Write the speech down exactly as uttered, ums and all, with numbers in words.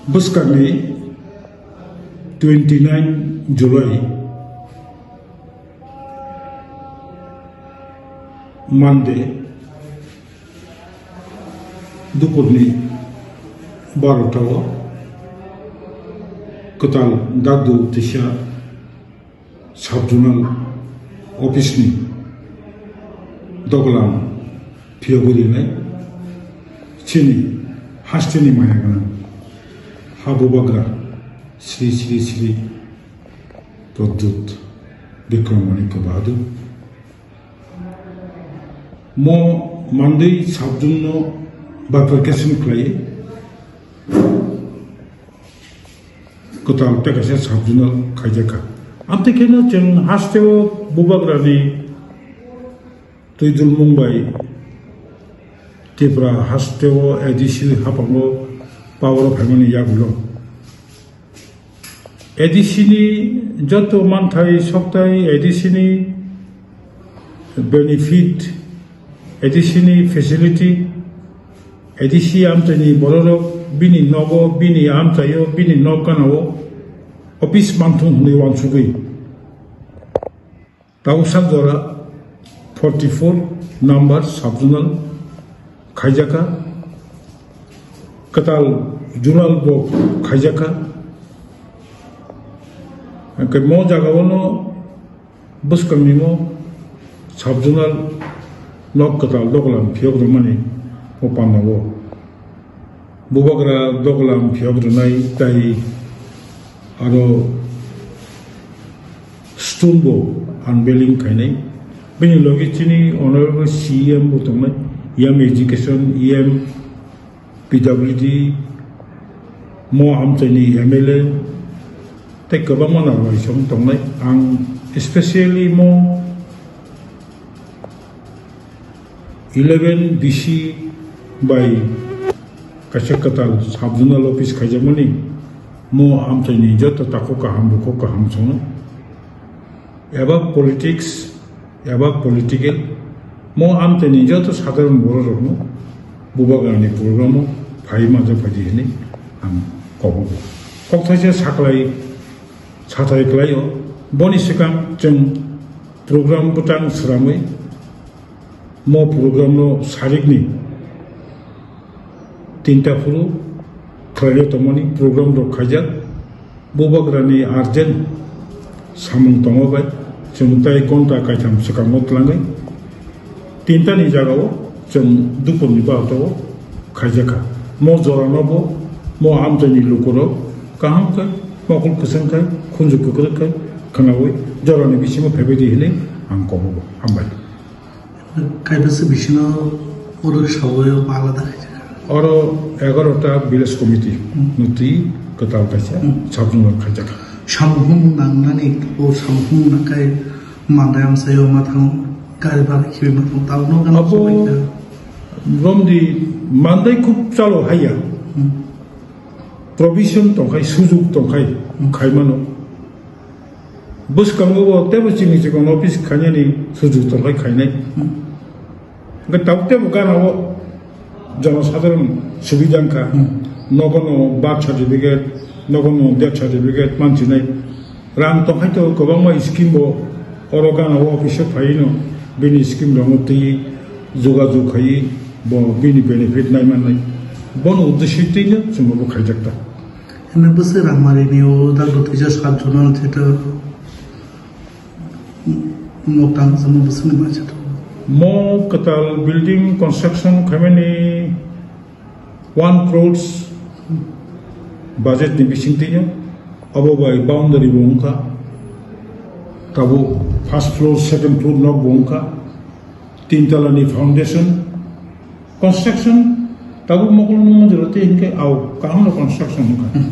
Bwskangni twenty nine July, Monday, dupurni barota o kwtal Dadu Tisa Sub-zonal office ni doglam phiyogwi rinai chini hasteni maya gwnang ha bubagra Sri Sri Sri Pradyut Bikram Manikya Bahadur. Mo Mandwi sub-zone no bifurcation khlai kwtal tei kaisa sub-zonal khaijakha. Amtwi kheno chwng hasteo bubagrani twi dulmung bai Tripura hasteo A D C haphango power o phaimani yagulo A D C ni joto manthai soktai, A D C ni benefit, A D C ni facility, A D C amchaini bororok bini nogo, bini amchaio, bini nok ganao office manthung hwnwi uansugwi Tausa jora forty four number sub-zonal khaijakha, kwtal zonal bo khaijakha. Hwnkhe mo jagao no bwskangni mo sub-zonal nok kwtal doglam phiyok rwmani o pandao. Bubagra doglam phiyok rwnai tai aro stone bo unveiling khainai. Bini logi chini Honorable C E M bo tongnai, E M Education, E M P W D, mo amchaini M L A, tei kwbangma narwai song tongnai. Ang specially mo eleven B C bai kaisa kwtal sub-zonal office khaijakmani, mo amchaini joto takhuk kaham, bukhuk kaham songno. Eba politics, eba political, mo amchaini joto sadharon bororokno bubagrani program o phai manjak phaidi hwnwi ang kobogo. Kokthaisa saklai, sathai klaio, boni swkang chwng program bwtang swramwi mo program no sarikni tinta phuru khlaina tongmani program rok khaijak. Bubagrani urgent samung tongo bai chwng tai gonta kaitham swkango twlangwi tinta ni jagao chwng dupurni barota o khaijakha. Mo jora no bo mo amchaini lukurok kaham khe, mokol kwchang khe, khunju kwkrwk khe khwnawi jorani bisingo phaibaidi hwnwi ang kobogo. Hambai. Kaibasa bisino oro sawi alada khaijak. Oro egarota village committee Hmm. no twi kwtal kaisa Hmm. sub-zonal khaijakha. Samung humung nangnani o samung humung nangkai mandai amsaio ma thango gari bari khibi ma thango tauno gana Abo sabaikha. Romdi mandai khub chalo haiya. Hmm. Provision tongkhai, sujuk tongkhai, Hmm. khaimano. Bwskango bo tebo chini chikon office khainani sujuk tongkhai khainai. Hmm. Hwnkhe tabuk tebo gana o jonosadharon subida wngkha. Hmm. Nogono birth certificate, nogono death certificate manchinai. Rang tongkhai to kwbangma scheme bo oro gana o office o phaino bini scheme rokno twi jogajog khai bo bini benefit nai mannai. Bono uddesyo twino chwngno bo khaijak ta. Hwnwi bwswk rangmari ni o dak bo twisa sub-zonal theater nok tang sama bwswk ni masa to. Mo kwtal building construction khaimani one crores budget ni bising twi abo bai boundary bo wngkha. Tabuk first floor, second floor nok bo wngkha. Tin tala ni foundation, construction, tabuk mokol nung manjaro tei hinkhe au kaham no construction wngkha. Hmm.